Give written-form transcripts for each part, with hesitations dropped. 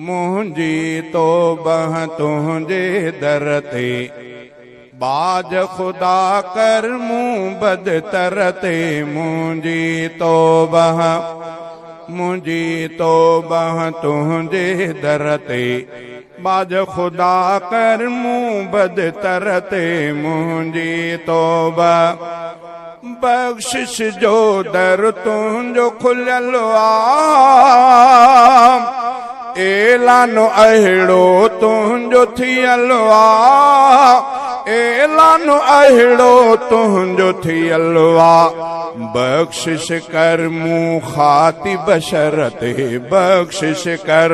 منهنجي توبه تنهنجي در تي، ٻاجهه خدا ڪر مون بدتر تي. منهنجي توبه، منهنجي توبه تنهنجي در تي، ٻاجهه خدا ڪر مون بدتر تي. منهنجي توبه، بخشش جو در تنهنجو کليل آ، اعلان اهڙو تنهنجو ٿيل آ، اعلان اهڙو تنهنجو ٿيل آ. بخشش ڪر مون خاطي بشر تي، بخشش ڪر،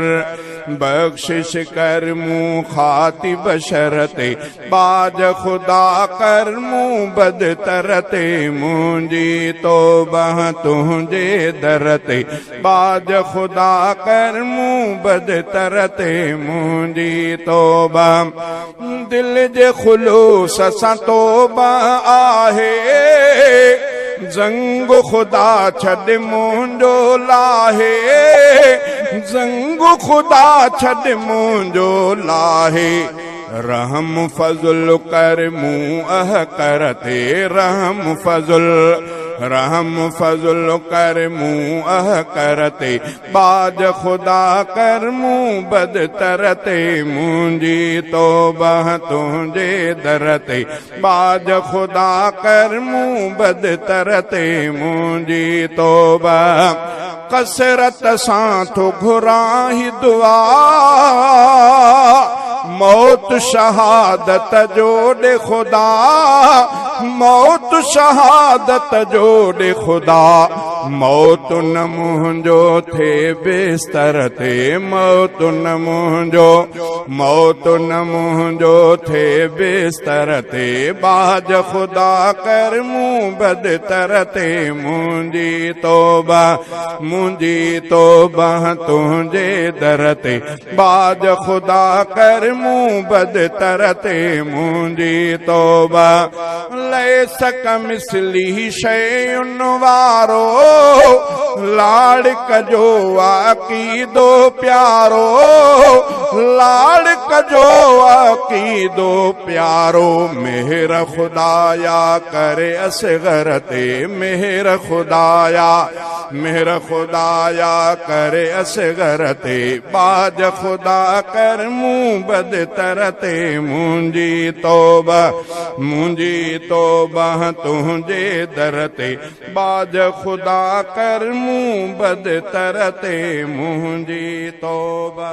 بخشش ڪر مون خاطي بشر تي، ٻاجهه خدا ڪر مون بدتر تي. منهنجي توبه تنهنجي در تي، ٻاجهه خدا ڪر مون بدتر تي. منهنجي توبه، دل جي خلوص سان توبه آهي، زنگ خدا ڇڏ منهنجو لاهي، زنگ خدا ڇڏ منهنجو لاهي. رحم فضل ڪر مون احقر تي، رحم فضل، رحم فضل ڪر مون احقر تي، ٻاجهه خدا ڪر مون بدتر تي. منهنجي توبه تنهنجي در تي، ٻاجهه خدا ڪر مون بدتر تي. منهنجي توبه، ڪثرت سان ٿو گهران هي دعا، موت شهادت جو ڏي خدا، موت شهادت جو ڏي خدا. موت نه منهنجو ٿئي بستر تي، موت نه منهنجو، موت نه منهنجو ٿئي بستر تي، ٻاجهه خدا ڪر مون بدتر تي. منهنجي توبه، منهنجي توبه تنهنجي در تي، ٻاجهه خدا ڪر مون بدتر تي. منهنجي توبه، ليس ڪمثله شيء وارو، لاڙڪ جو عقيدو پيارو، لاڙڪ جو عقيدو پيارو. مهر خدايا ڪري اصغر تي، مهر خدايا، مهر خدايا ڪري اصغر تي، ٻاجهه خدا ڪر مون بدتر تي. منهنجي توبه، منهنجي توبه تنهنجي در تي، ٻاجهه خدا ڪر مون بدتر تي. منهنجي توبه.